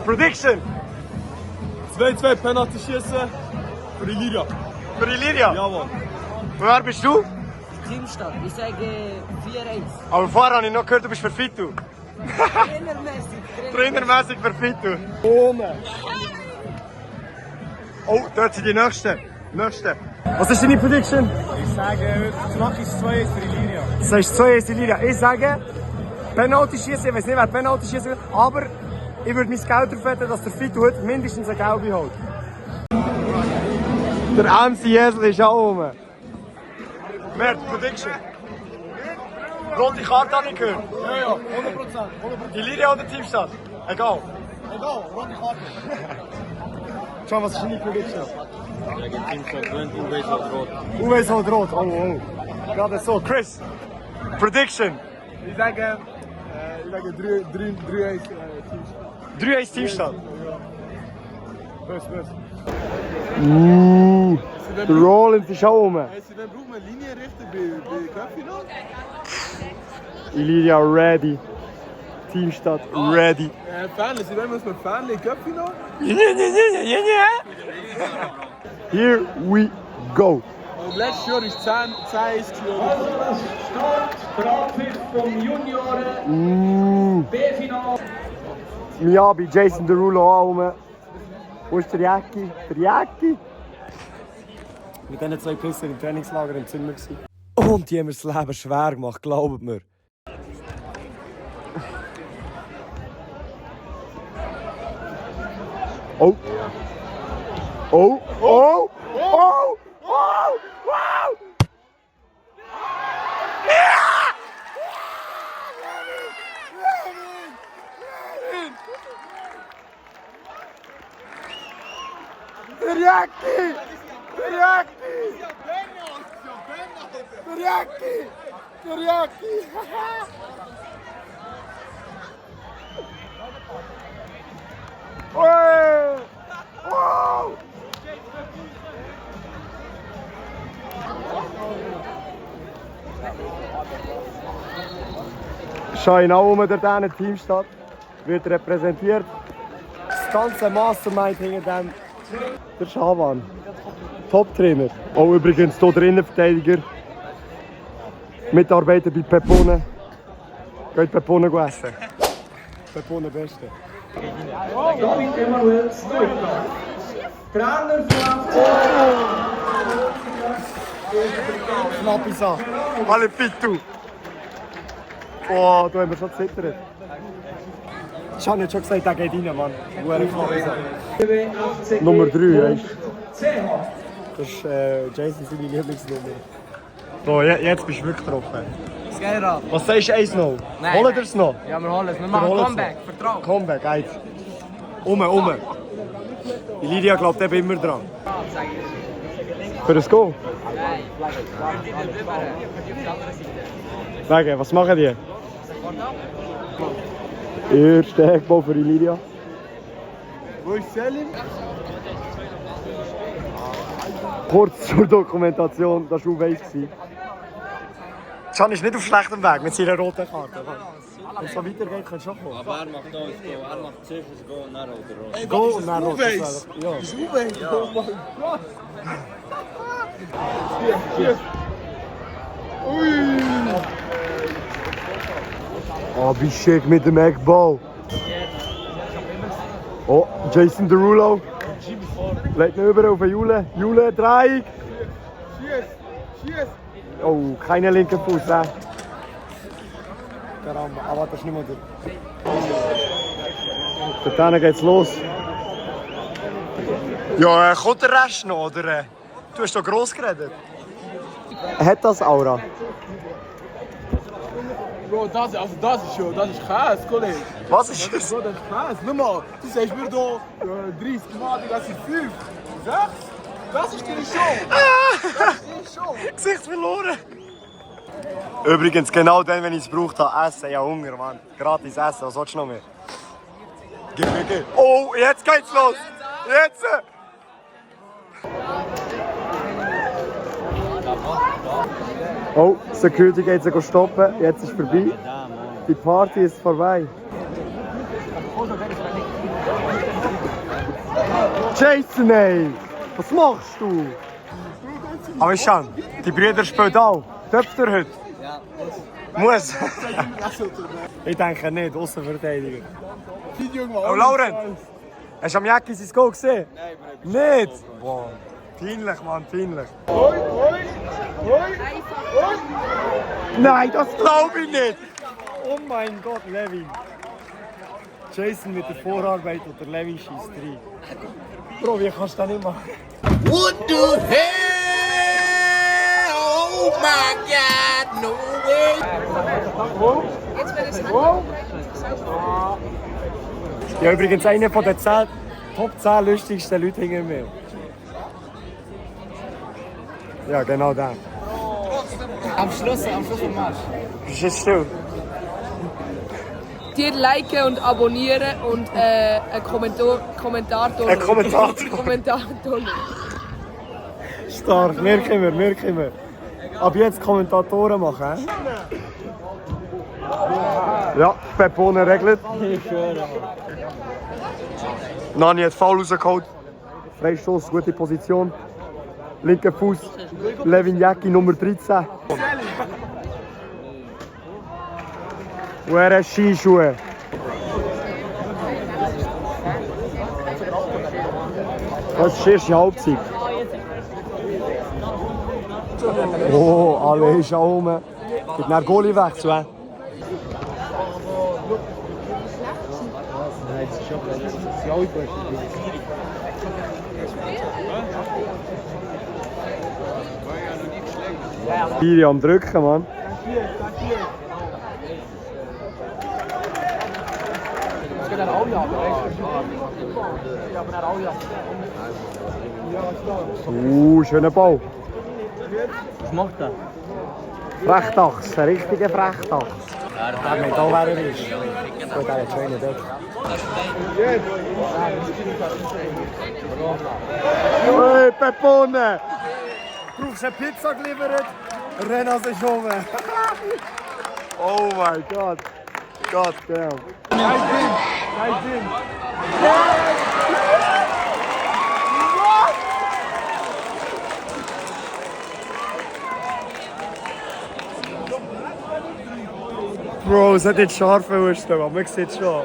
Prediction. 2-2 Penalty schießen für Iliria. Für Iliria? Jawohl. Wer bist du? Teamstadt, ich sage 4-1. Aber vorher habe ich noch gehört, du bist für Fitu. Trainermäßig. Trainermäßig für Fitu. Oh, dort sind die Nächsten. Was ist deine Prediction? Ich sage, knackig 2-1 für Iliria. Du sagst 2-1 Iliria. Ich sage, Penalty schießen. Ich weiß nicht, wer Penalty schießen will, aber ich würde mein Geld darauf wetten, dass der Fitu heute mindestens eine Gelbe holt. Der MC Jesel ist auch rum. Mert, Prediction. Rote Karte habe ich gehört. Ja, 100%. Iliria oder Teamstadt? Egal. Egal, rote Karte. John, was ist deine Prediction? Teamstadt gewinnt, Uwe hat rot. Uwe ist halt rot. Oh. Gerade so. Chris, Prediction. Ich sage 3-1 Teamstadt. 3-1 Teamstadt. Best. Der Rollins ist auch rum. Sie brauchen eine Linie richten bei Cup-Final? Iliria ready. Teamstadt ready. Fanli, Sie wollen mit Fanli Cup-Final? Here we go. Und letztes Jahr ist 10-1 Start, Grafik vom Junioren, B-Final. Miyabi, Jason Derulo auch rum. Wo ist der Jacki? Mit diesen zwei Pissern im Trainingslager im Zimmer gewesen. Und die haben mir das Leben schwer gemacht, glaubt mir. Oh! Teriyaki! Schein auch um der Teamstadt wird repräsentiert. Das ganze Mastermind hinter dem der Schaban. Top-Trainer. Auch übrigens hier der Innenverteidiger. Mitarbeiter bei Pepone. Geht Pepone essen. Pepone Beste. David Emanuel Stoika. Trainer von Knappe Sache. Alle Pitu. Oh, da haben wir schon gezittert. Ich habe nicht schon gesagt, der geht rein, Mann. Nummer 3, weißt du? Das ist Jason seine Lieblingsnummer. So, jetzt bist du wirklich getroffen. Das geht ab. Was sagst du, 1-0? Nein, Holen nein. wir es noch? Ja, wir holen es. Wir Wir machen holen es Comeback. noch. Vertrauen. Comeback, eins. Die Lydia glaubt eben immer dran. Für das Go? Nein. Sagen, was machen die? Erster Eckball für die Lydia. Wo ist Selim? Kurz zur Dokumentation, das war U-Weiss. Can ist nicht auf schlechtem Weg mit seiner roten Karte. Wenn es so weitergeht, kannst du schon kommen. Aber er macht auch ein Go. Er macht sicher ein Go und dann rot. Ey, Go was und ist dann rot. Uweis? Ja. Ist Uweis? Oh mein Gott! Hier. Ui! Oh, wie schick mit dem Eckball. Oh, Jason Derulo. Legt ihn über auf Jule. Jule, Dreieck. Schieß! Oh, keine linke Fuß. Caramba, aber das ist nicht mehr der. Dann geht's los. Ja, kommt der Rest noch, oder? Du hast doch gross geredet. Hat das Aura? Bro, das ist Käse, Kollege. Was ist es? Bro, das ist Käse. Schau mal, du sagst mir hier 30 Mal, das sind 5, 6. Das ist deine Show. Das ist deine Show. Gesicht verloren. Übrigens, genau dann, wenn ich es gebraucht habe, essen. Ja, Hunger, Mann. Gratis essen, was willst du noch mehr? Gib. Oh, jetzt geht's los. Jetzt! Oh, Security geht sie stoppen. Jetzt ist vorbei. Die Party ist vorbei. Jason, ey! Was machst du? Aber schon, die Brüder spielen auch. Dürft ihr heute? Ja, Muss. Ich denke nicht, Außenverteidiger. Junge, Oh, Laurent! Hast du am Jäcki sein Goal gesehen? Nein, nicht? Boah. Peinlich, Mann, peinlich. Nein, das glaube ich nicht! Oh mein Gott, Levin. Jason mit der Vorarbeit und der Levin schießt rein. Bro, wie kannst du das nicht machen? What the hell? Oh my God, no way! Ja, übrigens einer von den Top 10 lustigsten Leute hinter mir. Ja, genau der. am Schluss vom Match. Bist du jetzt still? Dir liken und abonnieren und einen Kommentar tun. Ein Kommentar. Kommentar tun. Stark, merken wir. Ab jetzt Kommentatoren machen, hä? Ja, Pepone regelt. Nani hat Foul rausgeholt. Freistoß, gute Position. Linker Fuß. Levin Jäcki, Nummer 13. Und er hat Skischuhe. Das ist die erste Halbzeit. Oh, alle ist auch rum. Gibt nach Goalie wechseln. Hier am Drücken, Mann. Schöner Ball. Was macht er? Frechtachs, ein richtiger Frechtachs. Ja, der nicht da, wer er ist. Gut, er hat schon einen dort. Hey, Pepone! Du brauchst eine Pizza geliefert? Renas ist rum. Oh mein Gott. God damn. Nice Ding. Bro, es hat jetzt scharfe Wurst, aber man sieht es schon.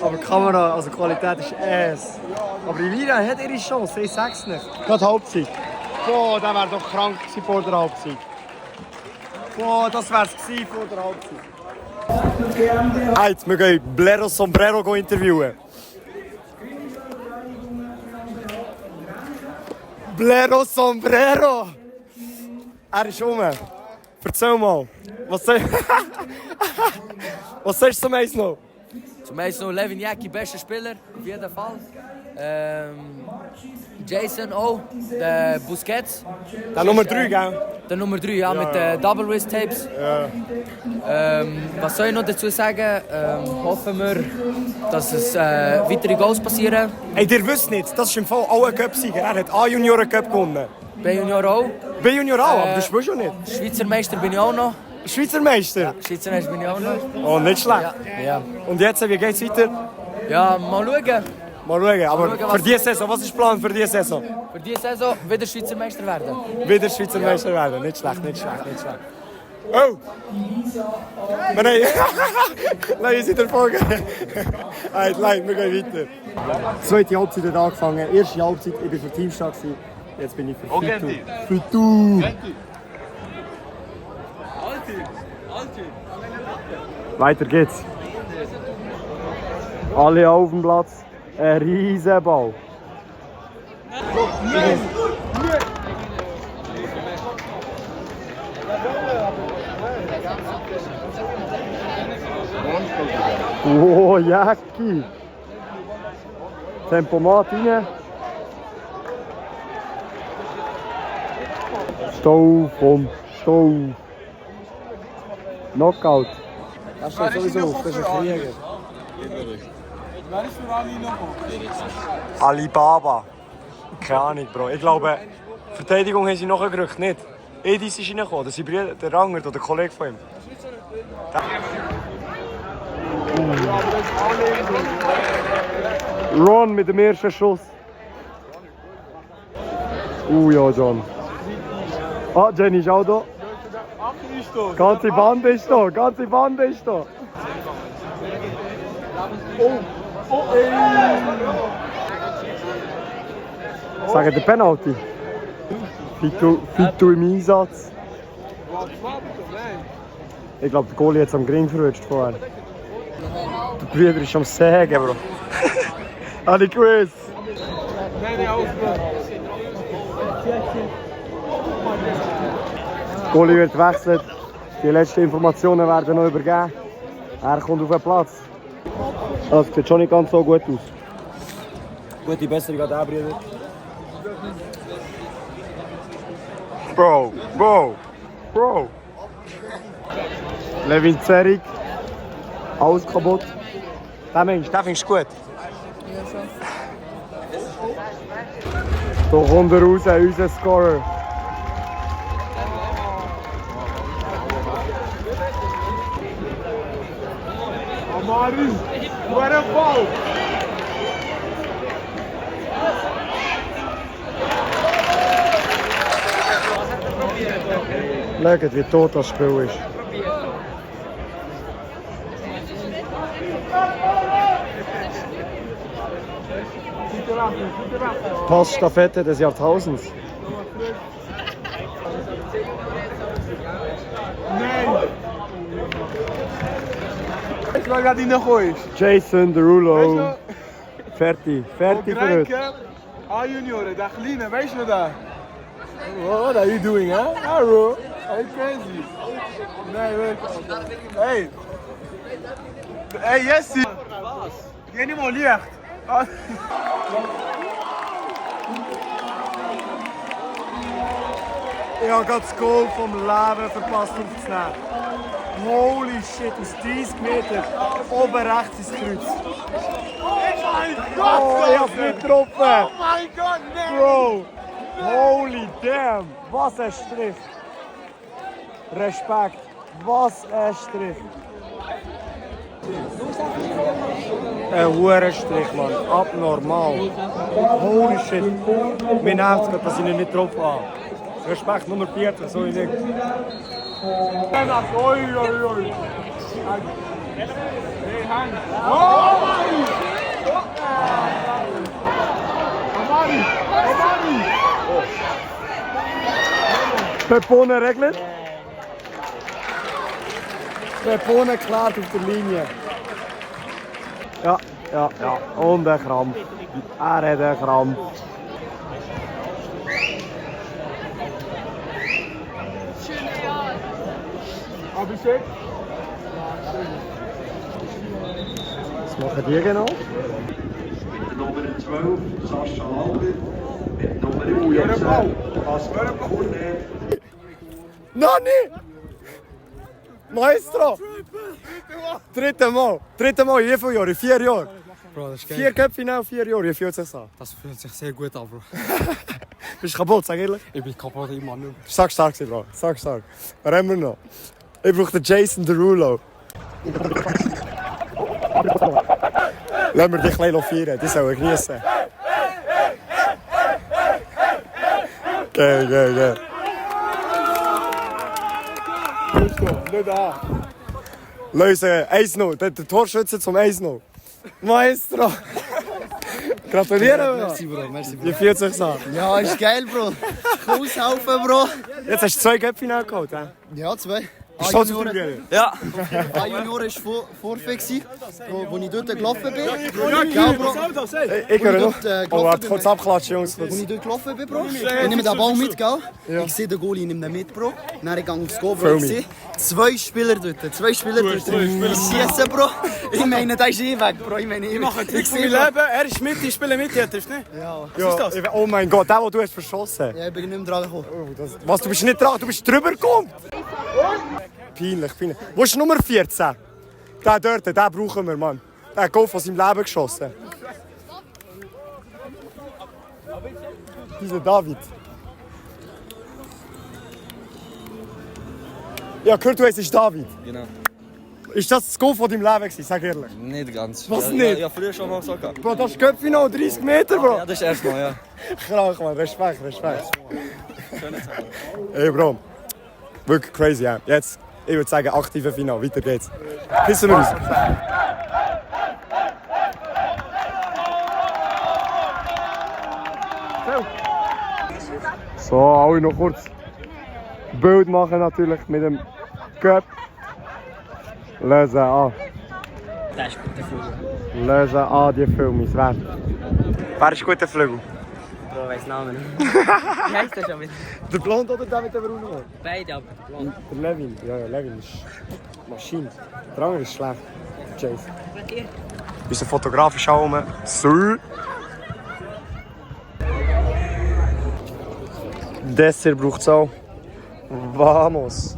Aber die Kamera, also die Qualität ist ass. Aber Elvira hat ihre Chance, ich sag's nicht. Gerade Halbzeit. Boah, der wäre doch krank gewesen vor der Halbzeit. Boah, das wär's gewesen vor der Halbzeit. Halt, wir gehen Blero Sombrero interviewen. Blero Sombrero! Er ist rum. Erzähl mal. Was sagst du zum 1-0? Zum 1-0 Levin Jäcki, bester Spieler, auf jeden Fall. Jason auch, der Busquets. Der Nummer 3, gell? Der Nummer 3, ja, mit den Double Wrist Tapes. Ja. Was soll ich noch dazu sagen? Hoffen wir, dass es weitere Goals passieren. Ey, ihr wisst nicht, das ist im Fall auch ein Cup-Sieger. Er hat A-Junioren-Cup gewonnen. B-Junior auch. B-Junior auch, aber du spielst schon nicht. Schweizer Meister bin ich auch noch. Schweizer Meister? Schweizer Meister bin ich auch noch. Oh, nicht schlecht. Ja. Und jetzt, wie geht's weiter? Ja, mal schauen. Mal schauen, aber schauen, für was diese Saison, was ist der Plan für diese Saison? Für diese Saison wieder Schweizer Meister werden. Wieder Schweizer Meister werden, nicht schlecht. Oh! Nein, nein, ihr seid der Folge. Nein, wir gehen weiter. Zweite Halbzeit hat angefangen, erste Halbzeit, ich war für Teamstart, jetzt bin ich für Fitu. Fitu! Weiter geht's. Alle auf dem Platz. Ein riesen Ball. Oh, Jäcki! Tempomat rein. Stau vom Stau. Knockout. Das steht sowieso auf, das ist ein Krieger. Wer ist für Ali nochmal? Alibaba. Keine Ahnung, Bro. Ich glaube, Verteidigung haben sie nachgerückt, nicht? Edis ist reingekommen, das ist der Rangert oder der Kollege von ihm. Ron mit dem ersten Schuss. Ja, John. Ah, Jenny ist auch da. Ganze Bande ist da, ganze Bande ist da. Sagen der Penalty. Fito im Einsatz. Ich glaube, der Goalie hat es am Gring verrutscht vorher. Der Brüder ist am Sägen, Bro. Habe ich gewusst. Der Goalie wird gewechselt. Die letzten Informationen werden noch übergeben. Er kommt auf den Platz. Das sieht schon nicht ganz so gut aus. Gute Besserung an den Brüder. Bro. Levin Zerig. Alles kaputt. Den findest du gut? Ja, schon. Da kommt er raus, unser Scorer. Amari, what a ball! Schaut, wie tot das Spiel ist. Passstaffette des Jahrtausends. Nee! Weißt du, wer gerade reingekommen ist? Jason Derulo. Fertig für heute. Grenke, A-Junioren, der Kleine, weißt du noch da? What are you doing, huh? Arrow? Are you crazy? Nee, wirklich. Hey! Hey, Jesse! Geh nicht mal Licht! Ich habe gerade das Goal vom Leben verpasst aufzunehmen. Holy shit, aus 30 Metern oben rechts ins Kreuz. Oh, ich hab's nicht getroffen! Oh mein Gott, nee! Bro! Holy damn! Was ein Strich! Respekt! Was ein Strich! Ein hoher Strich, Mann. Abnormal. Holy shit! Mir nervt es gerade, dass ich ihn nicht getroffen habe. Respekt Nummer 40, so ich nicht. Oi, oi, oi! Hey, Hand! Oh! Amari! Amari! Pepone regelt. Pepone klärt auf der Linie. Ja. Und ein Krampf. Er hat einen Krampf. Abhishek? Was machen die genau? Nummer 12, Sascha Lauber. Mit Nummer Wer ein Ball? 14, Pascal Kurne. Nani! Maestro! Dritte Mal in wie vielen Jahren? 4 Jahre? Bro, das ist geil. 4 Köpfe in 4 Jahren, wie fühlt sich das an? Das fühlt sich sehr gut an, Bro. Bist du kaputt, sag ehrlich? Ich bin kaputt immer nur. Sag stark, Bro. Sag stark. Was haben wir noch? Ich brauche den Jason Derulo. Lass mir dich ein feiern, die sollen genießen. Geil. Nicht an! Löse 1-0, der Torschütze zum 1-0. Maestro! Gratulieren, Merci, Bro. Merci, Bro. Wie fühlt sich an? Ja, ist geil, Bro. Aushelfen, Bro. Jetzt hast du 2 Köpfe geholt, hä? Ja, 2. Bist du stolz auf die Brüder? Ja. Ein Junior war vorfix, wo ich dort gelaufen bin. Ja, Bro. Ich höre noch. gelaufen Oh, warte, bin. kurz abklatschen, Jungs. Wo ich dort gelaufen bin, Bro. Ich nehme den Ball mit, gell? Ich sehe den Goalie nicht mit, Bro. Dann gehe ich aufs Go, Bro. Ich sehe 2 Spieler dort. Ich schieße, Bro. Ich meine, der ist weg, Bro. Ich meine, ich sehe... Er ist mit, ich spiele mit, jetzt, nicht? Ja. Ja, oh mein Gott, der, den du hast verschossen. Ja, ich bin nicht mehr dran gekommen. Was, du bist nicht dran, du bist drüber gekommen? Peinlich. Wo ist Nummer 14? Der dort, den brauchen wir, Mann. Der hat Goal von seinem Leben geschossen. Dieser David. Ja, gehört, du heißt David. Genau. Ist das Goal von deinem Leben gewesen? Sag ehrlich. Nicht ganz. Was ja, nicht? Ja, früher schon mal so gehabt. Bro, das ist Köpfinal, 30 Meter, Bro. Ja, das ist erstmal, ja. Krank, Mann. Respekt. Ey, Bro. Wirklich crazy, ja. Jetzt, ich würde sagen, aktive Final. Weiter geht's. Pissen wir uns. So, alle noch kurz Bild machen natürlich mit dem Cup. Lösen an. Das ist guter Flügel. Lösen an die Filme. Wer ist guter Flügel? Bro, weiss Namen nicht. Wie heisst der schon wieder? Der Blond oder der mit dem Bruno? Beide, aber blond. Der Levin. Ja, Levin ist Maschine. Der andere ist schlecht. Chase. Unser Fotograf ist auch rum. So. Dessert braucht es auch. Vamos.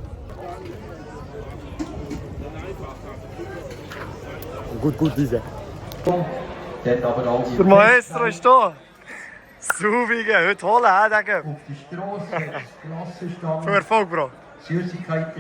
Gut, diese. Der hat aber all die Der Maestro ist da. Saubigen, heute holen, Digga. auf die Straße, Klasse stand, Viel Erfolg, Bro. Süßigkeiten